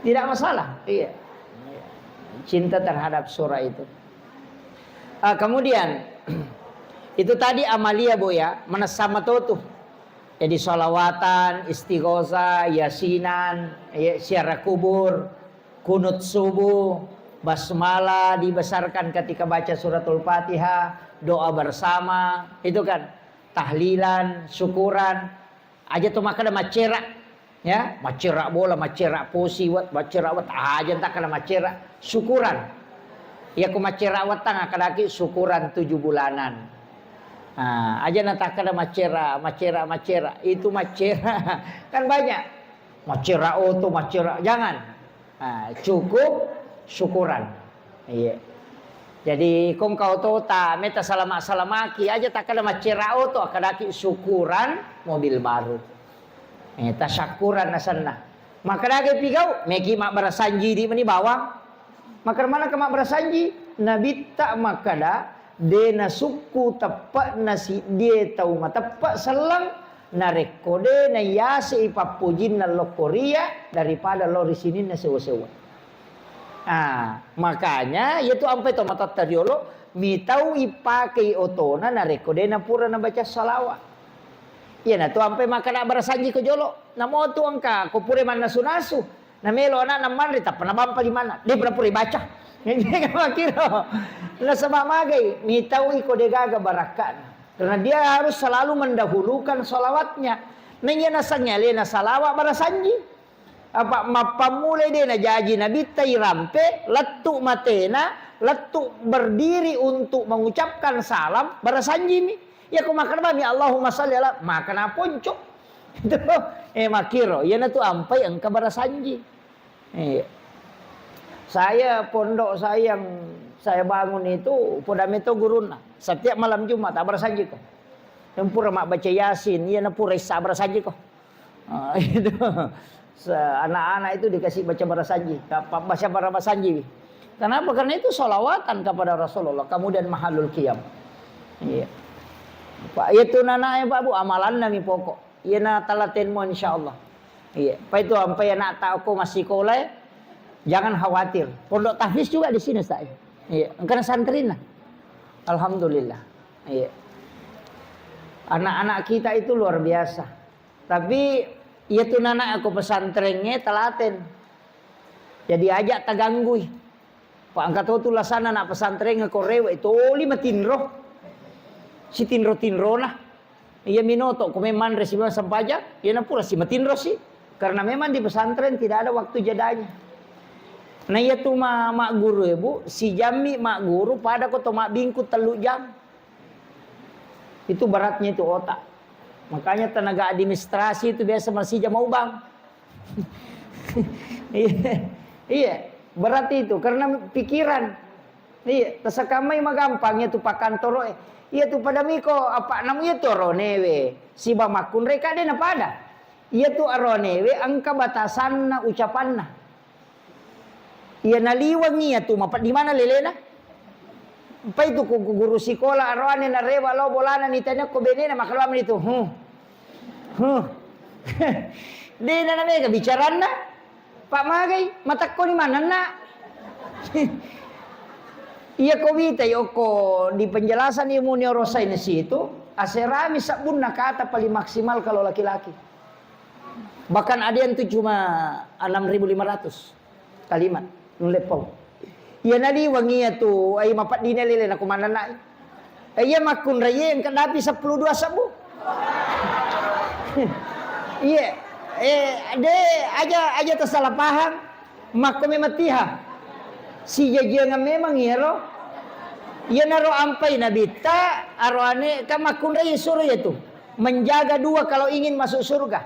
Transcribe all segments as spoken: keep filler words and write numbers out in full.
Tidak masalah, iya. Cinta terhadap surah itu. Ah, kemudian, itu tadi amalia, Bu, ya, manessa matotu. Jadi, salawatan, istighosah, yasinan, ya, ziarah kubur, kunut subuh, basmalah dibesarkan ketika baca suratul Fatihah, doa bersama, itu kan, tahlilan, syukuran, aja tu makkeda maccera, ya, maccera bola, maccera posi, wa-, maccera wet-, aja takkeda maccera, syukuran. Iya, ko maccera wettang, akkadaki syukuran tujuh bulanan. Ah, aja natakkeda maccera, maccera, maccera. Itu maccera. Kan banyak. Maccera oto, maccera. Jangan. Ah, cukup syukuran. Iya. Jadi, ko engka otota, meta salama-salamaki, aja takkeda maccera oto, akkadaki syukuran mobil baru. Eh, tasakkuran asenna. Makkedagi pigau, meki mabbarasanji di meni bawang. Makkeda manengka mabbarasanji? Nabitta makkeda, de nasukku teppe'na siddie tau mateppe' selleng, narekko de naiyasei pappojinna lokkoria daripada lao ri sininna sewa-sewa. Ah, makanya iyatu ampai to matatta riolo, mitau ipakei otona narekko de napura nabaca salawat. Iyanatu ampai makkeda barasanji ko jolo. Namo tu engka ko pura mannasu-nasu, namelo anakna manre tappa nabampa limanna. De pura-pura baca. Makkiro. Nasaba magai, mitau iko degaga barakkana. Karena dia harus selalu mendahulukan salawatnya. Naiya nasengnge alena salawat barasanji. Apa mappammulai de najaji nabitta irampe, lettu matena, lettu berdiri untuk mengucapkan salam, barasanjimi. Iya ko makkeda bami, "Allahumma shalli ala," makkeda ponco. Itu, eh, makkiro, iyanatu ampai engka barasanji. Iya. Saya, pondok saya yang saya bangun itu, poda meto gurunna. Setiap malam Jumat, tak barasanji ko. Yang pura mak baca Yasin, iya na pura issa barasanji ko. Ah, itu. Se-, anak-anak itu dikasih baca barasanji, apa, baca barasanji. Kenapa? Karena itu salawatan kepada Rasulullah, kemudian mahalul qiyam. Iya. Pak, itu nanaknya, Pak Bu, amalanna mi pokok. Iya na talatenmu, insya Allah. Iya. Pak, itu ampai anak tak aku masih sekolah, jangan khawatir. Pondok tahfiz juga di sini, Ustaz. Iya. Engkana santrina. Alhamdulillah. Iya. Anak-anak kita itu luar biasa. Tapi, iya tu nana aku pesantrengnge telaten. Jadi aja taganggui. Pak, engka to tu lasana anak pesantrengnge ko rewe, toli matinro. Si tinro-tinrona. Iya minoto, ko memang manre si sempajang, iya na pura si matinro si. Karena memang di pesantren tidak ada waktu jedanya. Nah, iya tu ma-, mak guru, Ibu, si jammi mak guru pada ko to mak bingku tellu jam. Itu beratnya itu otak. Makanya tenaga administrasi itu biasa masih jama ubang. Iya, iya, berat itu karena pikiran. Iya, tasakamai magampang itu pakantoro. Iya tu pada miko apa namu iya tu aronewe. Siba makkunrai kade na pada. Iya tu aronewe engka batasanna ucapanna. Iya naliweng iya tu, mapeddi mana lelena? Pai tu ku, ku guru sikola aroane narewa lao bolana nitanya ko benena, makalami tu. Huh. Huh. Dena na mega bicaranna. Pak magai, matakko ni manenna. Iya ko wita yoko di penjelasan ilmu neuroscience itu, aserami sabbunna kata paling maksimal kalau laki-laki. Bahkan ada yang tuh cuma enam ribu lima ratus kalimat nulle pau. Iya naliweng iya tu, ai mapaddina lele na kumananai. Eh, iya makkunrai engka dapi seppulo dua sebbu. Iya, eh, de aja, aja tersalah paham. Makko memang tiha. Sijajiangan memang iyaro. Iyanaro ampai nabitta, aroane kan makkunrai suro iya tu. Menjaga dua kalau ingin masuk surga.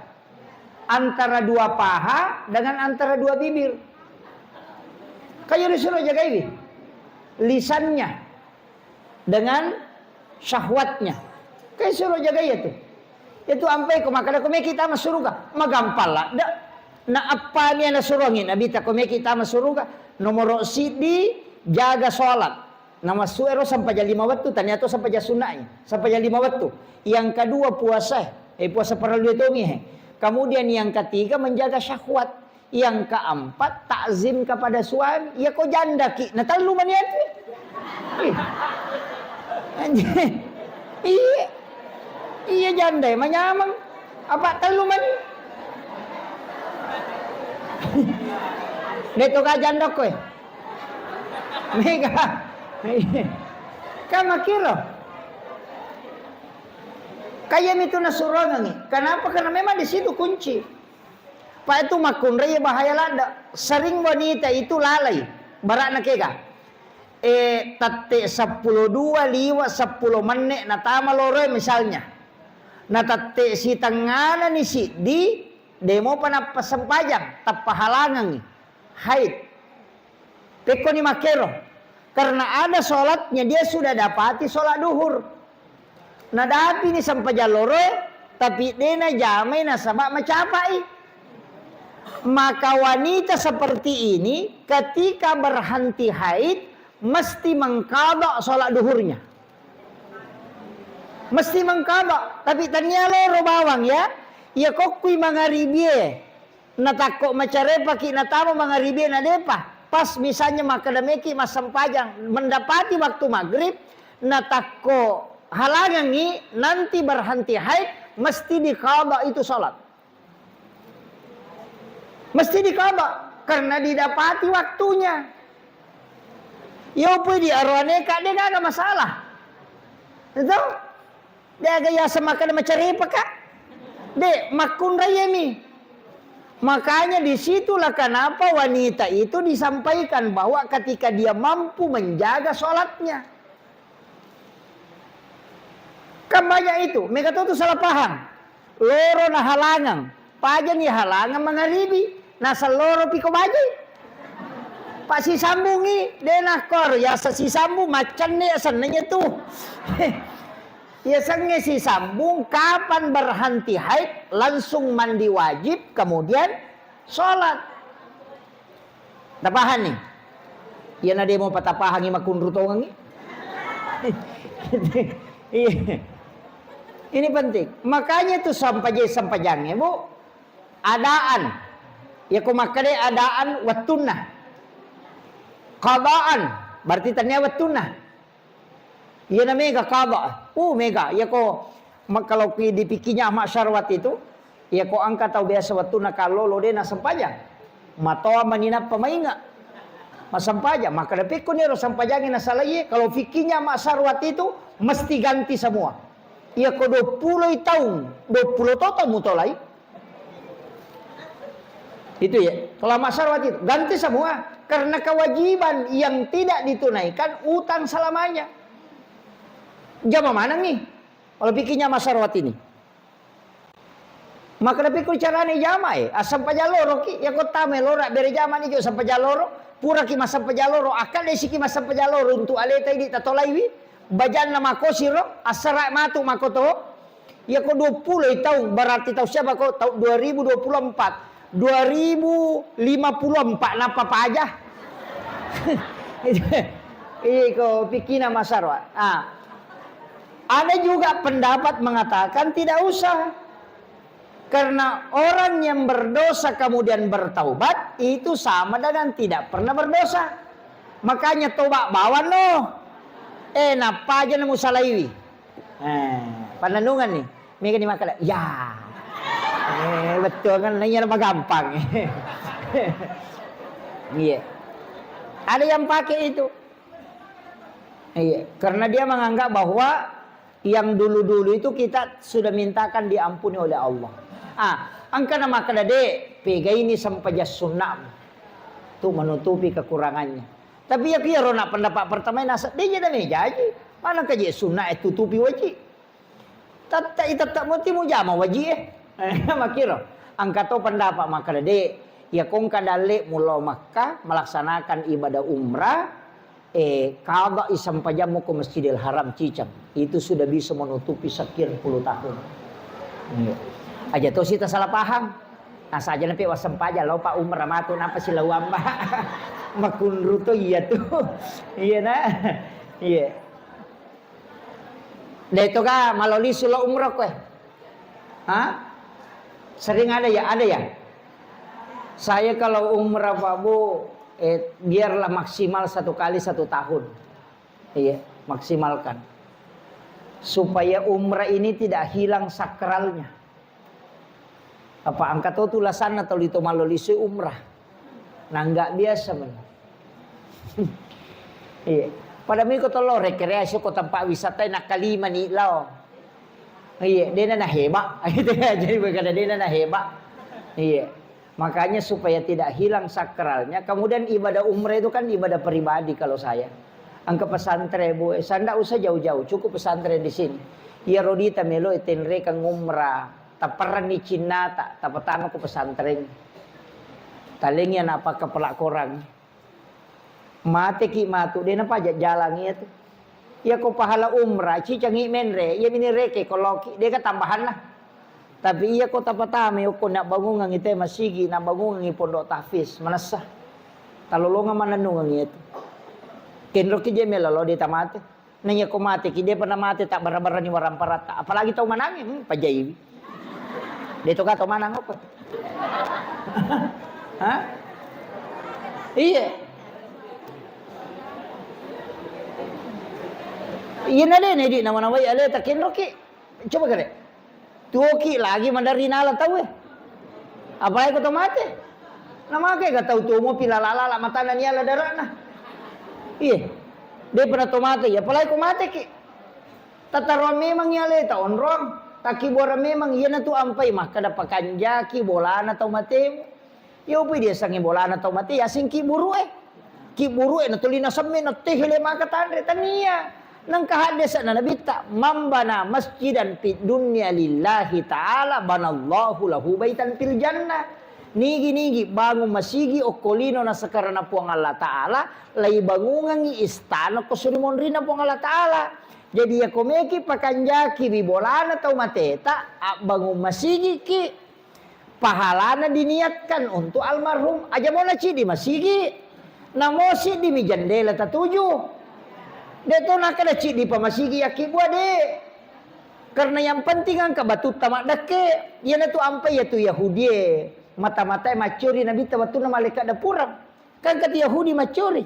Antara dua paha dengan antara dua bibir. Kayo disuruh jagaiwi lisannya dengan syahwatnya. Kayo suruh jagai itu. Itu ampai ko makada ko meki tama suruga. Magampang ladde. Na appami ana suruangi Nabi ta ko meki tama suruga. Nomoro siddi jaga sholat. Namassu ero sampaja lima wettu, tania to sampaja sunnai, sampaja lima wettu. Yang kedua puasa, eh, puasa parallu tomi, eh. Kemudian yang ketiga menjaga syahwat. Yang keempat, takzim kepada suami. Ya ko jandaki, na tellu mani atu. Ih. Anjing. Iya. Iya janda, manyameng. Apa tellu mani? Deto ka janda koe. Mega. Kan makkiro. Kaya mitu nasurongangi. Kenapa? Karena memang di situ kunci. Pak itu makkunrai bahaya ladde. Sering wanita itu lalai. Barakna kega. Eh, tette seppulo dua liwa seppulo menne natama loroe misalnya. Na tette sitengngana ni siddi, demo pa nappa sempajang, tappa halangangi. Haid. Pekkoni makkero. Karena ada sholatnya, dia sudah dapati sholat duhur. Nadapini sempajang loroe, tapi de najamai nasaba macapai. Maka wanita seperti ini ketika berhenti haid mesti mengqadha sholat duhurnya. Mesti mengqadha, tapi tania loro bawang ya. Ya kokkui mangaribie. Natakko macarepaki natama mangaribie nadepa. Pas misalnya makkeda meki massempajang, mendapati waktu maghrib, natakko halangangi, nanti berhenti haid, mesti diqadha itu sholat. Mesti diqadha, karena didapati waktunya. Yo pui di aroane ka de gaga masalah. Itu? De'ga yaseng makkeda macarepa ka? De, makkunraiemi. Makanya disitulah kenapa wanita itu disampaikan bahwa ketika dia mampu menjaga sholatnya. Kan banyak itu, mega to tu salah paham. Loro na halangang, pajani halangang mangaribi, naseng loro piko bajai. Pak sisambungi, de nakkoro, yasa sisambung, maccanne yasenna tu. Yasengnge sisambung, kapan berhenti haid, langsung mandi wajib, kemudian sholat. Tapahanni? Iyana demo patapahangi makkunru tongengi. Iya. Ini penting. Makanya itu sampaje-, sampajangnge, Bu. Adaan. Ya ko makkeda adaan wettunna. Qadaan. Berarti tania wettunna. Iyana mega qada. Uh, mega. Iyako ma-, kalau ki-, di fikihnya Ahmad Syarwat itu, iyako engka tau biasa wettunna kallolo de nasempajang. Matoa mani nappa mainga. Masempajang, maka dapikko niro sempajangi nasalai, kalau fikihnya Ahmad Syarwat itu mesti ganti semua. Iyako dua puluh taung, dua puluh to taung mutolai. Itu ya, kalau Ahmad Syarwat itu ganti semua karena kewajiban yang tidak ditunaikan utang selamanya. Jama maneng nih, kalau fikihnya Ahmad Syarwat ini. Maka tapi ku carane jama e, asempajang loro ki, ya ko tama loro bere jama ni jo sempajang loro, pura ki massempajang loro, akka de siki massempajang loro untuk aleta idi tatolaiwi, bajanna makosiro, assara matu makoto. Iyako dua puluh taung, berarti taung siapa ko? Taung dua ribu dua puluh empat. Dua ribu lima puluh empat nappa paja. Iko fikihna Ahmad Syarwat. Ah. Ada juga pendapat mengatakan tidak usah. Karena orang yang berdosa kemudian bertaubat itu sama dengan tidak pernah berdosa. Makanya tobat bawang no. Eh, nappa aja nemu salaiwi. Eh, pannennungeng ni. Mega ni makkeda, ya. Eh, betul kan? Nah, iya magampang. Iya. Ada yang pakai itu. Iya, karena dia menganggap bahwa yang dulu-dulu itu kita sudah mintakan diampuni oleh Allah. Ah, engka na makkeda de, pegaini sempajang sunnah tu menutupi kekurangannya. Tapi ya kiyaro na pendapat pertama nasa de jadi mejaji. Mana kaji sunnah e tutupi wajib. Tette i tette muti mujama waji e. Makkiro. Engka to pendapat makkeda de, ya kongka dalle mulo Makkah melaksanakan ibadah umrah, eh, qada i sempajammu ko Masjidil Haram Cicang. Itu sudah bisa menutupi sekian puluh tahun. Iya. Aja to sita salah paham. Nah, saja nape wasempajang lo Pak umrah matu napa silauamba. Makunru to iya tu. Iya nah. Iya. De to ga malolisu lo umroh koe. Hah? Sering ada ya? Ada ya? Saya kalau umrah, Pak Bu, eh, biarlah maksimal satu kali satu tahun. Iya, maksimalkan. Supaya umrah ini tidak hilang sakralnya. Apa engka to tulasanna tau lito mallo lisui umrah. Nah, nggak biasa men. Iya. Pada miko to lo rekreasi ko tempat wisata na kalima ni lao. Iya, dena na heba. Jadi bukan dena na heba. Iya. Makanya supaya tidak hilang sakralnya, kemudian ibadah umrah itu kan ibadah pribadi kalau saya. Engka pesantren, Bu, eh, saya ndak usah jauh-jauh, cukup pesantren di sini. Iya, Rodita melo tenrekeng umrah, taperranni cinnata, tapatama ku pesantren. Talengi anak pakai pelak korang. Mateki matu, de napaja jalang iya tu. Iya ko pahala umrah, cicangi menre, iya mini reke ko loki, de ka tambahanna. Tapi iya ko tapatama, iya ko nabbangungangi te masigi, nabbangungangi pondok tahfiz, manessa. Talolongang manennungang iya tu. Kenroki je melalo de tamate. Naiya ko mateki, depa namate, tabbara-barani waramparatta. Apalagi tau manangnge, hmm, pajaiwi. De to ka tau manang apa? Hah? Iya. Iya na de, na idi nawa-nawai aleta kenroki. Coba kare. Tuoki lagi maderri nala tauwe. Apalagi ko to mate. Namake ga tau tuo mopi lala-lala matana niala darana. Iye. De pernah to mate, ya apalagi ko mateki. Tataroang memang iya aleta onrong. Takkibuarang memang, iyanatu ampai makkeda pakanjaki bolana tau matemu. Iya upi diasengngi bolana tau mate, yaseng kibburu'e. Kibburu'e natuli nasemme, natehele maka tanre, tania. Nengka haddese'na Nabitta, "Man bana masjidan fid dunya lillahi ta'ala, banallahu lahu baitan fil jannah." Nigi-nigi bangung masigi okko lino nasekarana Puang Allah Ta'ala, laibangungengngi istana ko suri monrinna Puang Allah Ta'ala. Jadi, iya ko meki pakanjakiwi bolana tau mateta, abbangung masigiki. Pahalana diniatkan untuk almarhum. Aja mona ciddi masigi, namo siddi mi jendela tatuju. De to nakkeda ciddi pa masigi yakkibua, de. Karena yang penting engka batutta maddekke. Iyanatu ampai iyatu Yahudie. Mata-matae maccuri Nabitta wettunna malaikat dapurang. Kan kati Yahudi maccuri.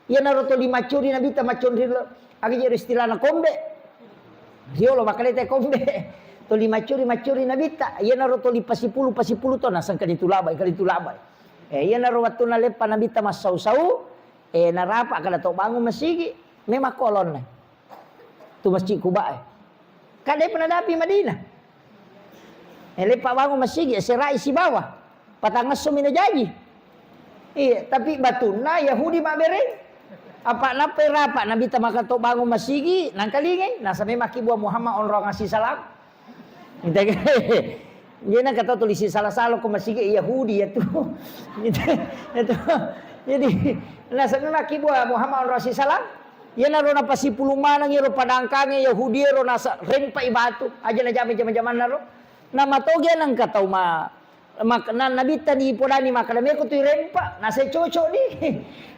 Iyanaro toli maccuri Nabitta macconri lo, aga jero istilahna kombe. Riolo makkalete kombe. Toli maccuri, maccuri Nabitta. Iyanaro toli pasipulu, pasipulu to naseng kali tulabai, kali tulabai. Eh, iyanaro wettunna leppa Nabitta massau-sau, eh, narapa kada to bangun masigi. Memang kolonna. Tu Masjid Kuba e. Kan depa nadapi Madinah. Eh, leppa bangun masigi, serai sibawa. Patangngesso mi najaji. Iya, tapi batunna Yahudi mabbereng. Apa nappai rapa Nabitta maka to bangun masigi, nangkalingai, nasaba makkibua Muhammad onrong assisalam. Iya, nangka to tulisi salah-salah ko masigi Yahudi ya tu. Iya tu. Jadi, nasaba makkibua Muhammad onrong assisalam. Iyanaro napasipulung maneng iyaro padangkange Yahudi ero nasa rempai batu. Aja najama jama-jamanna ro. Namatoge nengka tau ma-, mak-, na-, Nabitta ni podani makkeda meko tu irempa, nasa cocok ni.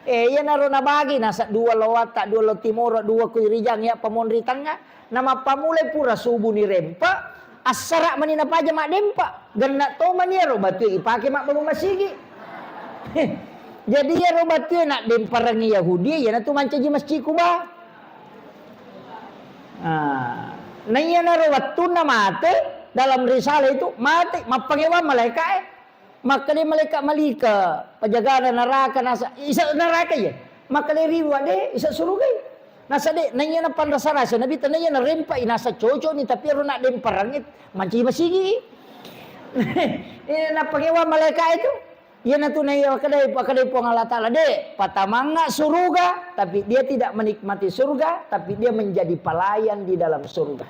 Eh, iyanaro nabagi, nasa dua lo watta, dua lo timoro, dua ku irijang, ya pamonri tengnga. Namappammulai pura subu ni rempa, assara mani napaja maddempa. Genna to mani iyaro batue ipake mabbangung masigi. Jadi iyaro batue naddemparengngi Yahudi, iyanatu mancaji Masjid Kuba. Ah, naiyanaro wettunna mate, dalam risalah itu, mate, mappangewang malaeka'e. Makkeda malaeka malika, pajagana naraka, nasa, isa naraka iya. Makkeda riwa de, isa surugai. Nasa de, naiya napanrasa-rasa, Nabitta naiya narempai, nasa cocok ni, tapi ero naddemparengngi, mancaji masigi. Ini nappangewang malaeka itu. Iyanatu naiya makkedai, makkedai Puang Allah Ta'ala, "De, patamangnga suruga, tapi dia tidak menikmati surga, tapi dia menjadi pelayan di dalam surga."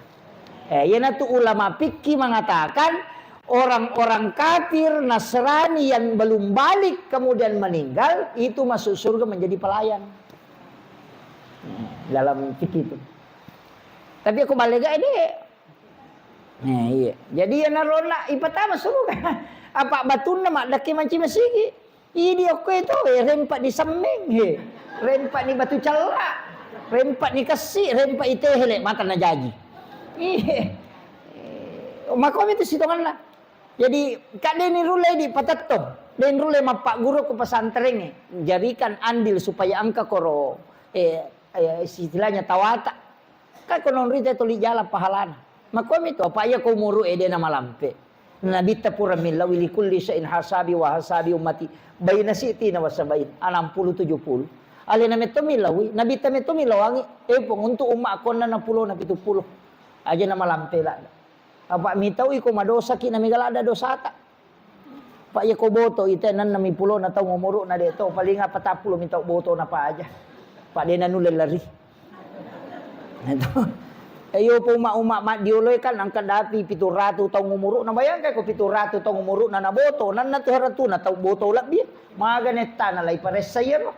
Eh, iyanatu ulama fikih mengatakan, orang-orang kafir Nasrani yang belum balik kemudian meninggal, itu masuk surga menjadi pelayan. Dalam fikih itu. Tapi aku balik gak ini, Nah, iya. Jadi, iyanaro na ipatama suruga. Apa batunna maddaki manci masigi. Idi okko itu, eh, rempa di semmeng, he. Rempa ni batu cella. Rempa ni kessi, rempa itehele, mata na jaji. Iya. Eh, makomi itu sitonganna. Jadi, kadeni rulle di patetto. Den rulle mappagguru ko pesantrengnge, jadikan andil supaya engka koro, eh, eh, istilahnya tawata. Kan ko nonrita tuli jala pahalana. Makomi tu, apa iya ko umuru e dena malampe. Nabitta pura millawi likulli syai'in hasabi wa hasabi ummati baina sitina wa sabain, enam puluh tujuh puluh. Alena metto millawi, nabitta metto millawangi, eh, pong untuk umma konna enam puluh na pitu puluh. Aja na malampe ladda. Apa mitau iko madosaki na mega ladda dosata. Pak, iya ko boto ite nennami pulona taung umuru'na de to, paling apa tappulo mi tau botona paja. Pak, de nanulle lari. Itu. Eh, iyo po uma-uma maddioloi kan angka dapi pitu ratu taung umuru'na. Bayangkan ko pitu ratu taung umuru'na na boto, nanna tu haratuna tau boto lebbi. Maga nettana lai paressa iyaro.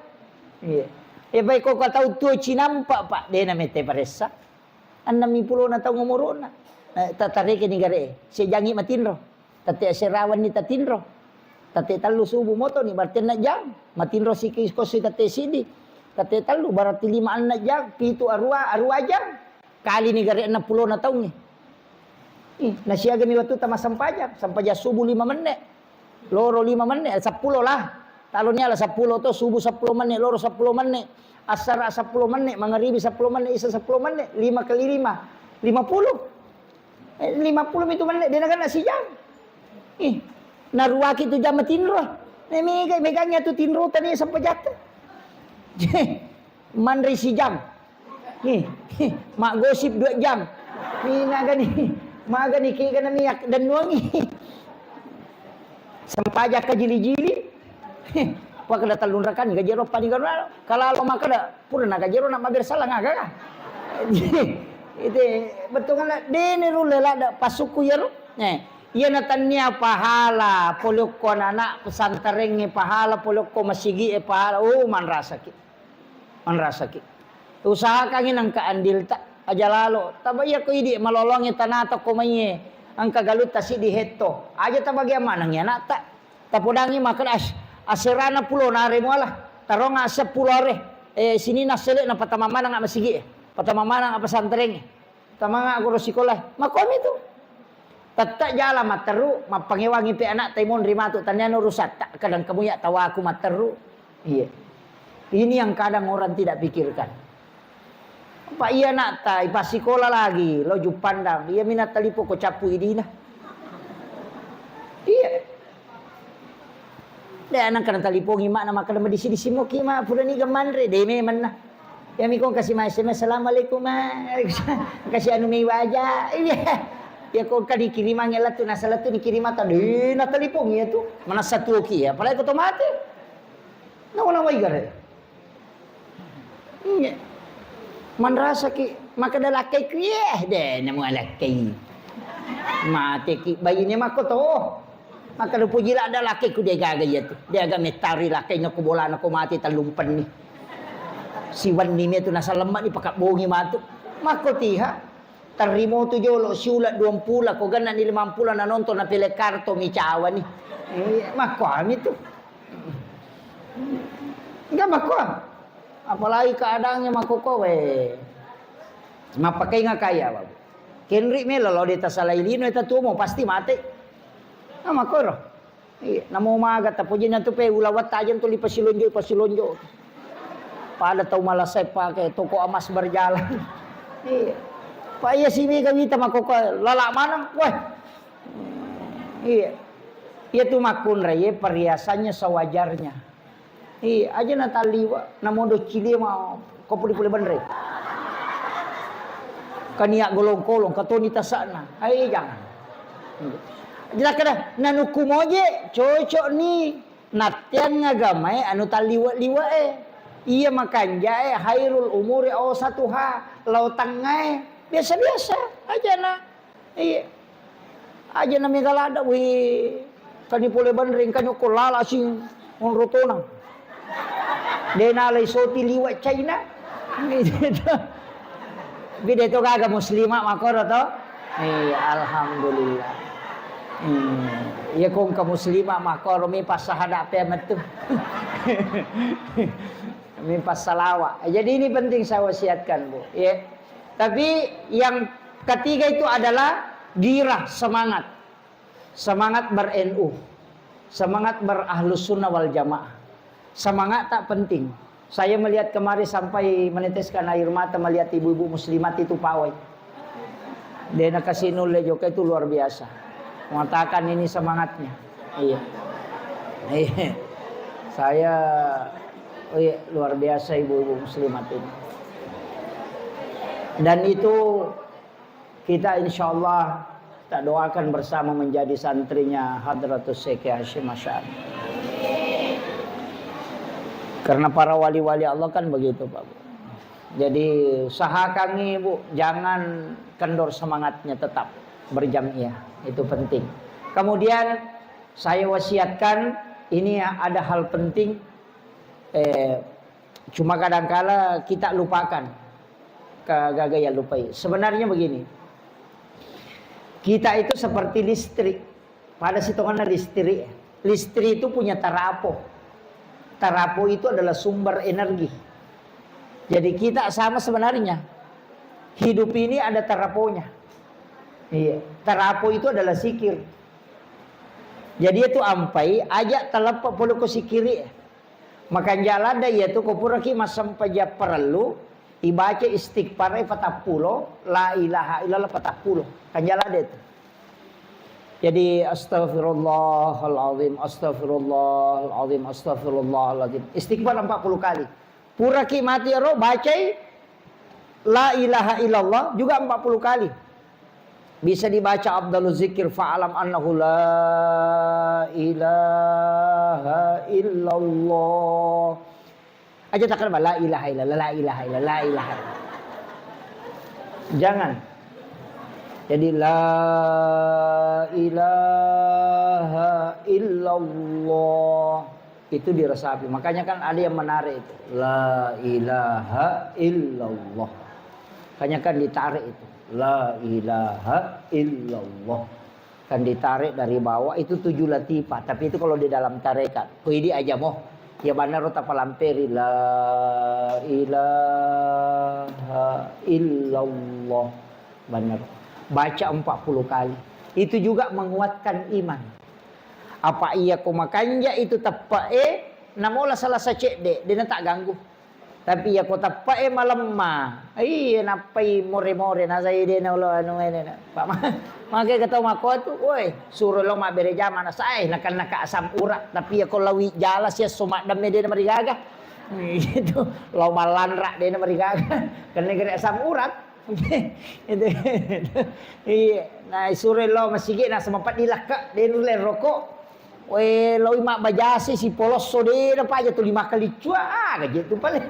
Iya. Eh, baik ko tau tuo cinampa, Pak, de namette paressa. Enneng mi pulona taung umuru'na. Eh, ta-, tareke ni gare. Sejangi matinro. Tette aserawanni tatinro. Tette tellu subuh motoni, berarti enneng jang. Matinro siki kosi tette sidi. Tette tellu, berarti lima enneng jang. Pitu arua, arua jang. Kali ni gare enneng pulona taungnge. Ih, nasiaga mi wettu tama sempajang. Sempajang subuh lima menne. Loro lima menne, eh, seppulo lah. Taloni ala seppulo to, subuh seppulo menne, loro seppulo menne. Assara seppulo menne, mangaribi seppulo menne, isa seppulo menne, lima kali lima, lima puluh. Eh, lima puluh mitu menne, de nagenna sijang. Ih, naruaki tu jama tinro. Ne mega, megangi tu tinro tani sampajatta. Manre sijang. Nih, maggosip dua jam. Nih, magani, magani kega na miak dan nuangi. Sempajang ka jili-jili. Wah, kada tellung rakani, gajero pani kana. Kalau lo makkeda, pura na gajero na maber salah ngaga ka. Itu betul kan, dene rulle ladda pasukku yero. Eh, iya na tania pahala, polokko anak pesantrengnge pahala, polokko masigi e pahala. Oh, manrasaki. Manrasaki. Usahakangngi nengka andilta, aja lalo. Taba iya ko idi malolongngi tanata ko maiye, engka galutta siddi hetto. Aja tabagiang manengngi anakta. Tapodangngi makkeda as-, aserana pulo nare muala. Taronga seppulo are. Eh, sinina sele na patama maneng masigi e. Patama maneng pesantrengnge. Tamanga guru sikola, makomi tu. Tette jala matteru, mappangewangi pe anakta imonri matu, taniana urusatta, kadang kamu ya tawaku matteru. Iya. Ini yang kadang orang tidak pikirkan. Pak, iya anakta, ipassikola lagi, lo Juppandang. Iya mina talipo ko cappu idina. Iya. De, nengka natalipongi makna makkeda madisi-disi moki ma, pura niga manre, de memenna. Iya mi ko kasi ma S M S, "Assalamualaikum, Ma." Kasi anu mei waja. Iya. Iya ko engka dikirimangi lettu, nasa lettu dikirimata, de natalipongi iya tu. Manessa tuoki iya, apalagi ko to mate. Nawa-nawai gare. Iya. Manrasaki, makkeda lakkaiku, "Iye, de, namu alakkai." Mateki, baine makko to. Makkeda puji ladda lakkaiku, de gaga iya tu. De aga mettari lakkaina ko bolana ko mate tellumpenni. Siwenni me tu nasallemma ni pakabbongi matu. Makko tiha. Terrimo tu jolo, siula duampula, ko genna ni limampula na nonton na pele karto mi cawa ni. Eh, makkuami tu. Enggak makko. Apalagi keadaannya makko ko, weh. Mapakainga kaya, Babu. Kenri melo lo de tasalai lino, eta tuo mo pasti mate. Nah, makko ro. Iya, namo maga tapojina tu pe ulawat tajeng tu li pasilonjo, pasilonjo. Pada tau malasai pake toko emas berjalan. Iya. Pak iya si mega wita makoko lala maneng. Weh. Iya. Iya tu makkunrai, iya perhiasannya sewajarnya. Iya, aja na taliwa, na modo cilie ma ko pudi pole benre. Kania golong-kolong, katoni tasakna. Ai jangan. Jelas kada, nanukku moje, cocok ni. Nattiang agamae anu talliwe-liwe e. Iya makanjae hairul umuri ausatuha, lao tengngae. Biasa-biasa aja na. Iya. Aja na mega ladda, wih. Kani pole banring, kani okko lala sing onrotona. De nalai soti liwa China. Bide to gaga muslimah makoro to. Iya, alhamdulillah. Hmm. Iya, kong ke muslimah makoro mi pas sahada pe metu. Mi pas salawa. Jadi ini penting saya wasiatkan, Bu. Ya. Tapi yang ketiga itu adalah girah, semangat. Semangat ber-N U. Semangat berahlus sunnah wal jamaah. Semangat tak penting. Saya melihat kemarin sampai meneteskan air mata melihat ibu-ibu muslimat itu pawai. Dena kasih nulle joka itu luar biasa. Mengatakan ini semangatnya. Iya. Iya. Saya, oh iya, luar biasa ibu-ibu muslimat ini. Dan itu kita insya Allah tak doakan bersama menjadi santrinya Hadratus Syekh Hasyim Asy'ari. Karena para wali-wali Allah kan begitu, Pak Bu. Jadi usahakan Ibu jangan kendor semangatnya, tetap berjamiah. Itu penting. Kemudian saya wasiatkan, ini ada hal penting, eh, cuma kadangkala kita lupakan. Kagagaya lupai. Sebenarnya begini. Kita itu seperti listrik. Pada sitonganna listrik. Listrik itu punya tarapo. Tarapo itu adalah sumber energi. Jadi kita sama sebenarnya. Hidup ini ada taraponya. Iya. Tarapo itu adalah sikir. Jadi itu ampai aja taleppa pole ko sikiri. Makanja ladde iyatu ko puraki massempajang parellu, ibaca istighfar e patappulo, la ilaha illallah patappulo. Kanja ladde tu. Jadi astagfirullahalazim, astagfirullahalazim, astagfirullahalazim. Istighfar empat puluh kali. Puraki mati ero bacai la ilaha illallah juga empat puluh kali. Bisa dibaca afdalu zikir, fa'lam annahu la ilaha illallah. Aja tak la ilaha illallah, la ilaha illallah, la ilaha illallah. Jangan. Jadi la ilaha illallah. Itu diresapi. Makanya kan ada yang menarik itu. La ilaha illallah. Makanya kan ditarik itu. La ilaha illallah. Kan ditarik dari bawah itu tujuh latifah. Tapi itu kalau di dalam tarekat. Ko idi aja mo. Ya banaro tapalamperi. La ilaha illallah. Benar. Baca empat puluh kali. Itu juga menguatkan iman. Apa iya ko makanja itu teppe'e, namola salasa cedde, dena tak ganggu. Tapi iya ko teppe'e malemma, iya nappai more-more, nasai dena ulo anu ene na. Pak ma-, mage ketau mako tu, woi, suro lo mabbere jama na sae, nakan naka asam urat. Tapi iya ko lawi jala sia so maddemme dena marigaga. Itu lo malanra dena marigaga. Kenne gere asam urat. Itu. Iya, na isuro lao masigi na sama paddi lakka, de nulle roko. We, lao mabbajasi si polosso de na paja tuli makkalicua, ah, gaje tu pale.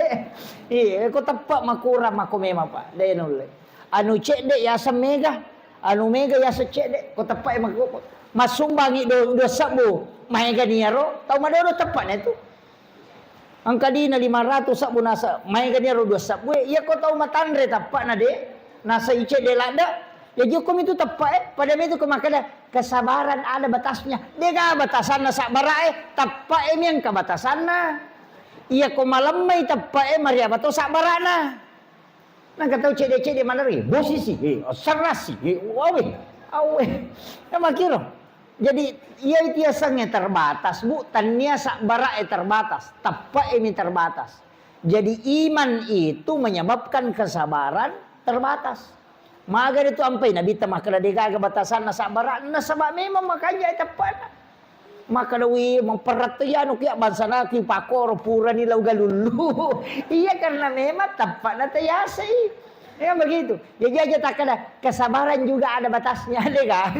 Iya, ko teppa makurang mako memang, Pak. De nulle. Anu cedde yaseng mega, anu mega yaseng cedde, ko teppa e mako. Masumbangi do, dua sebbu, maega niaro, tau madodo teppa na tu. Engka dina lima ratu sebbu nasa, maega niaro dua sebbu e, iya ko tau matanre teppa na de, nasa ice de ladda, ya jokko mitu teppa e, pada mitu ko makkeda, kesabaran ada batasnya. Dega batasanna sabbara e, teppa e mi engka batasanna. Iya ko malemmai teppa e, mariaba to sabbarana. Nangka tau cedde-cedde maneng, eh, bosisi, eh, serrasi, eh, awe, awe. Ya makkiro. Jadi, iya itu yasengnge terbatas, Bu. Tania sabbara e terbatas, teppa e mi terbatas. Jadi, iman itu menyebabkan kesabaran terbatas. Maga itu ampai Nabitta makkeda degaga batasanna sabbara, nasaba memang makanja e teppana. Makkeda, "Wih, maperrat to anu kia bangsa naki pakoro purani lau galullu." Iya, karena memang teppana tayasei. Ya begitu. Jadi aja takkeda kesabaran juga ada batasnya, dega.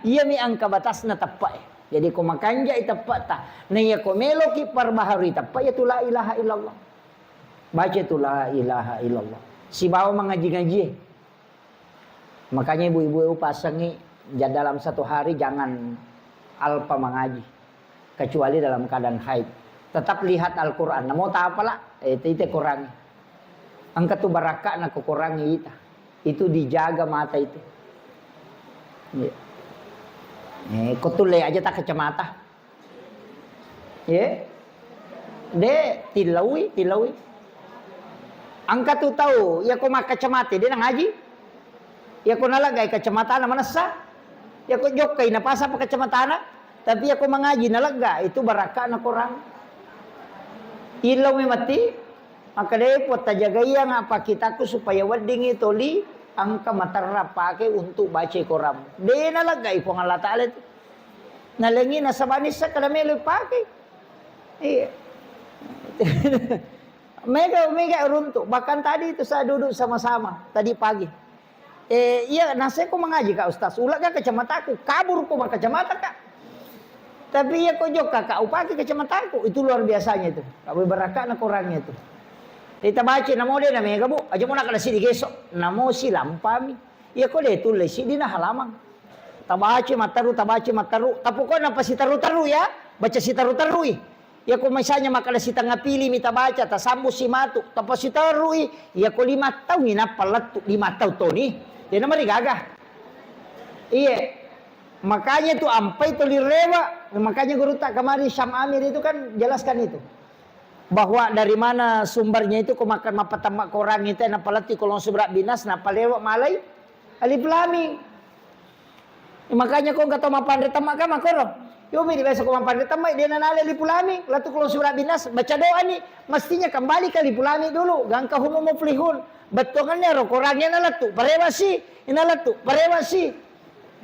Iya mi engka batasna teppa e. Jadi ko makanjai teppata. Nah, iya ko meloki perbaharui teppa, ya tu la ilaha illallah. Baca tu la ilaha illallah. Sibawa mangaji-ngaji. Makanya ibu-ibu pasangi, ja-, dalam satu hari jangan alpa mangaji, kecuali dalam keadaan haid. Tetap lihat Al-Quran. Namo tapala, eh, ite, ite kurangi. Engka tu barakka na kukurangi ita. Itu dijaga mata itu. Iya. Eh, ko tulle aja tak kacamata. Ye? De, tilaui, tilaui. Engka tu tau, iya ko makkacamata, de nangaji. Iya ko nalagai kacamatana manessa. Iya ko jokkai napasang pa kacamatana. Tapi iyako mangaji nalegga, itu barakka'na Korang. Illau mematti, makkedai, "Puang, tajagaiang apa kitakku supaya weddingngi toli engka materra pake untuk baca Korang." De naleggai Puang Allah Ta'ala itu. Nalengi nasaba nisseng kada melo pake. Iya. Mega, mega runtuk. Bahkan tadi itu saya duduk sama-sama tadi pagi. Eh, iya, naseko mangaji, Kak Ustaz. Ulegga kacamataku, kabur ko makkacamata, Kak. Tapi iya ko jokka, Kak, upake kacamataku. Itu luar biasanya itu. Kak, barakka'na Korangnya itu. Kita baca, namo de na mega, Bu. Aja mo nakkeda siddi geso. Namo silampami. Iya ko de tulle siddi na halamang. Tabaca matteru, tabaca matteru. Tapokona pasiteru-teru ya. Baca siteru-terui. Iyako misalnya makkeda sitengnga pili mi tabaca, tasambung si matu, tapasiterui, iyako lima taung inappa lettu, lima taung toni, de namarigaga. Iye, makanya tu ampai toli rewa, makanya gurutta kemarin Syam Amir itu kan jelaskan itu. Bahwa dari mana sumbernya itu, ko makan mappatemma Korang itu, nappa lettu ko longso berabbinas, nappa lewa malai, Alif Lam Mim. Makanya ko engka tau mappanre temma kan makkoro. Yo mi biasa ko mappanre temma, de nanale Alif Lam Mim, lettu ko longso berabbinas, baca doa ni, mestinya kembali ke Alif Lam Mim dulu, gangka Humul Muflihun. Bettuangannya ro Korangnya nalettu, parewa si, nalettu, parewa si.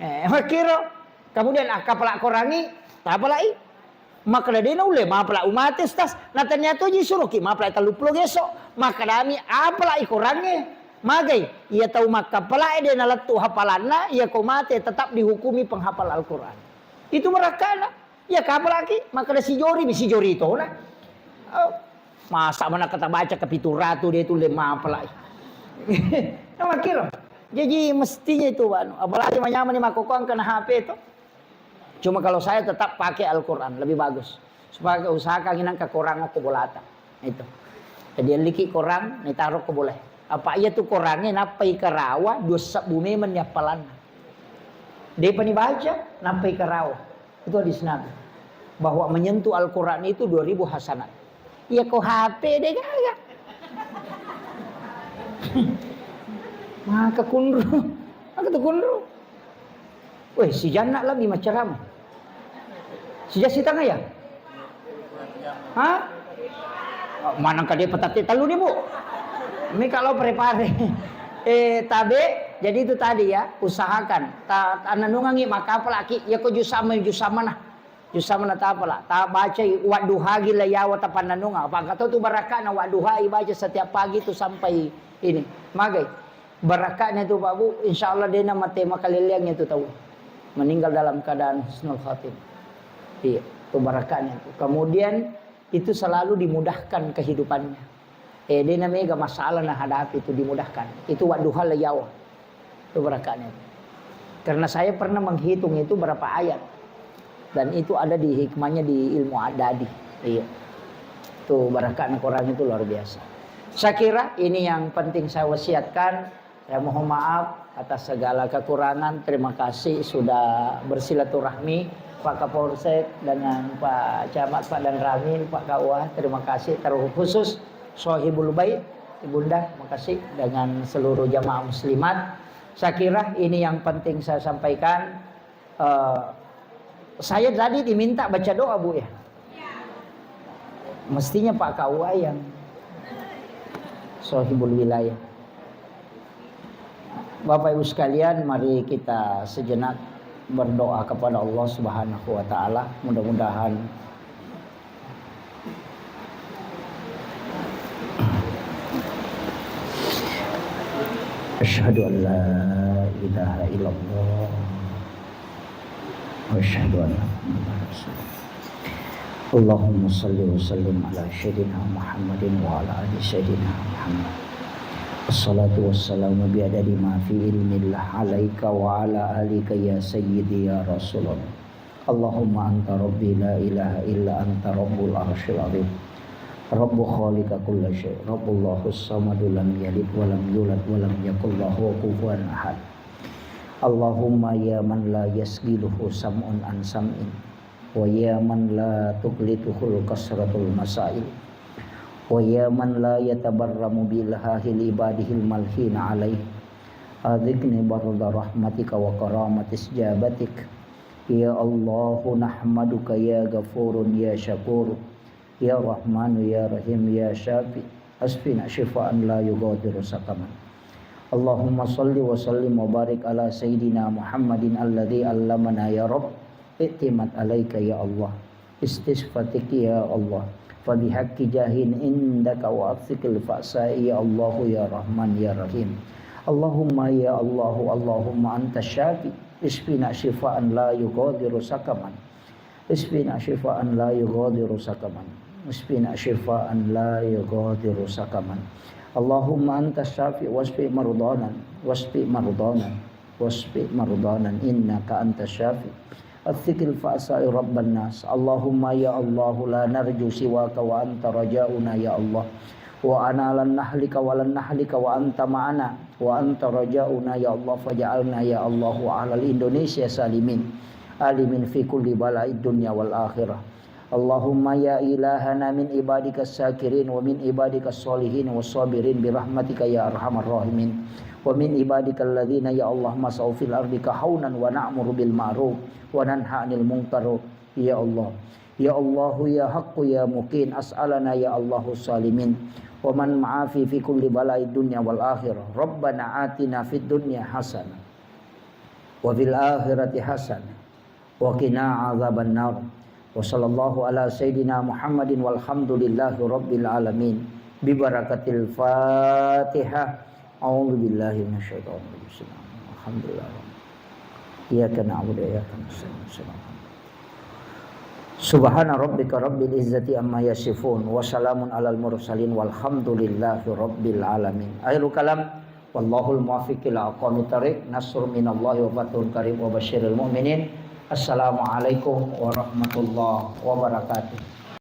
Eh, makkiro. Kemudian akkapala Korangi, tapalai. Makkeda de naulle mapala umate, Ustaz. Na tania toji suroki mapala telluppulo geso. Makkedami apalai Korangnge. Magai, iya tau makkapalae de nalettu hafalanna, iya ko mate tetap dihukumi penghafal Al-Quran. Itu barakkana. Iya kapalaki, makkeda sijori mi sijori tona. Oh, masa mana kata baca ke pitu ratu de tulle mapalai. Nah, makkiro. Jadi mestinya itu anu, apalagi manyamani makkokkoang kena H P itu. Cuma kalau saya tetap pakai Al-Quran, lebih bagus. Supaya usahakan inang ke Korang ko bolata. Itu. Jadi liki Korang, ni taro ko boleh. Apa iya tu Korangnge nappai karawa, dua sebbu memang ni appalanna. Depa ni baca, nappai karawa. Itu hadis Nabi. Bahwa menyentuh Al-Quran itu dua ribu hasanat. Iya ko H P de gaga. Maka kunru. Maka tu kunru. Weh, si Janna lebih macam. Si Jasitang ya? Hah? Mana kade petate telu nih, Bu? Ini kalau prepare. Eh, tabe, jadi itu tadi ya, usahakan. Ta, tananungangi maka apalagi ya ko jusama jusama nah. Jusama na tapala, ta bacai wadduhagi la yawa tapannanunga. Apa engka to tu barakkana wadduhai baca setiap pagi tu sampai ini. Magai. Barakkana tu Pak Bu, insya Allah dena mate makaleleang itu tau. Meninggal dalam keadaan husnul khatimah. Iya, tu barakkana tu. Kemudian itu selalu dimudahkan kehidupannya. Eh, dena mega masalah na hadapi itu dimudahkan. Itu wadduha la yawa. Itu barakkana itu. Karena saya pernah menghitung itu berapa ayat. Dan itu ada di hikmahnya di ilmu adadi. Iya. Itu barakkana Korang itu luar biasa. Saya kira ini yang penting saya wasiatkan. Saya mohon maaf atas segala kekurangan. Terima kasih sudah bersilaturahmi, Pak Kapolsek dengan Pak Camat, Pak Danramil, Pak K U A. Terima kasih terkhusus Sohibul Bait, Ibunda, makasih, dengan seluruh jamaah muslimat. Saya kira ini yang penting saya sampaikan. Eh, saya tadi diminta baca doa, Bu, ya. Mestinya Pak K U A yang Sohibul Wilayah. Bapak Ibu sekalian, mari kita sejenak berdoa kepada Allah Subhanahu wa Ta'ala. Mudah-mudahan Asyhadu an la ilaha illallah wa asyhadu anna Muhammadar Rasulullah. Allahumma salli wa sallim ala Sayyidina Muhammadin wa ala ali Sayyidina Muhammad. Assalatu wassalamu bi adadi ma fi ilmillah alaika wa ala alika ya Sayyidi ya Rasulullah. Allahumma anta rabbi la ilaha illa anta rabbul arsyil azim. Rabbu khaliqa kulla syai. Rabbullahu samadu lam yalid wa lam yulad wa lam yakul lahu kufuwan ahad. Allahumma ya man la yasgiluhu sam'un an sam'in. Wa ya man la tuglituhul kasratul masail. Wa ya man la yatabarramu bi ilhahil ibadihil malhina alaih. Adhikni barda rahmatika wa karamatis jabatik. يا الله نحمدك يا غفور يا شكور يا رحمن يا رحيم يا شافي، أشفنا شفاء لا يغادر سقما. اللهم صل وسلم وبارك على سيدنا محمد الذي علمنا يا رب، اعتمد عليك يا الله، استشفى بك يا الله، فبحق جاه عندك وأطفئ البأساء يا الله يا رحمن يا رحيم. اللهم يا الله، اللهم أنت الشافي، اشفنا شفاء لا يغادر سقما. اشفنا شفاء لا يغادر سقما. اشفنا شفاء لا يغادر سقما. اللهم أنت الشافي واشف مرضانا، واشف مرضانا، واشف مرضانا إنك أنت الشافي. أطفئ البأساء رب الناس. اللهم يا الله لا نرجو سواك وأنت رجاؤنا يا الله. وأنا لن نهلك ولن نهلك وأنت معنا. وأنت رجاؤنا يا الله، فاجعلنا يا الله أهل الإندونيسيا سالمين، آمنين في كل بلاء الدنيا والآخرة. اللهم يا إلهنا من عبادك الشاكرين ومن عبادك الصالحين والصابرين برحمتك يا أرحم الراحمين، ومن عبادك الذين يا الله مسوا في الأرض كهونا ونأمر بالمعروف وننهى عن المنكر يا الله. يا الله يا حق يا مكين، أسألنا يا الله السالمين ومن معافي في كل بلاء الدنيا والآخرة. ربنا آتنا في الدنيا حسنة وفي الآخرة حسنة وقنا عذاب النار. وصلى الله على سيدنا محمد والحمد لله رب العالمين ببركة الفاتحة. أعوذ بالله من الشيطان الرجيم. بسم الله الرحمن الرحيم. الحمد لله رب العالمين. إياك نعبد وإياك نستعين. صراط الذين أنعمت عليهم. سبحان ربك رب العزة عما يصفون وسلام على المرسلين والحمد لله رب العالمين. آخر الكلام، والله الموفق إلى أقوم الطريق، نصر من الله وفتح قريب وبشر المؤمنين. السلام عليكم ورحمة الله وبركاته.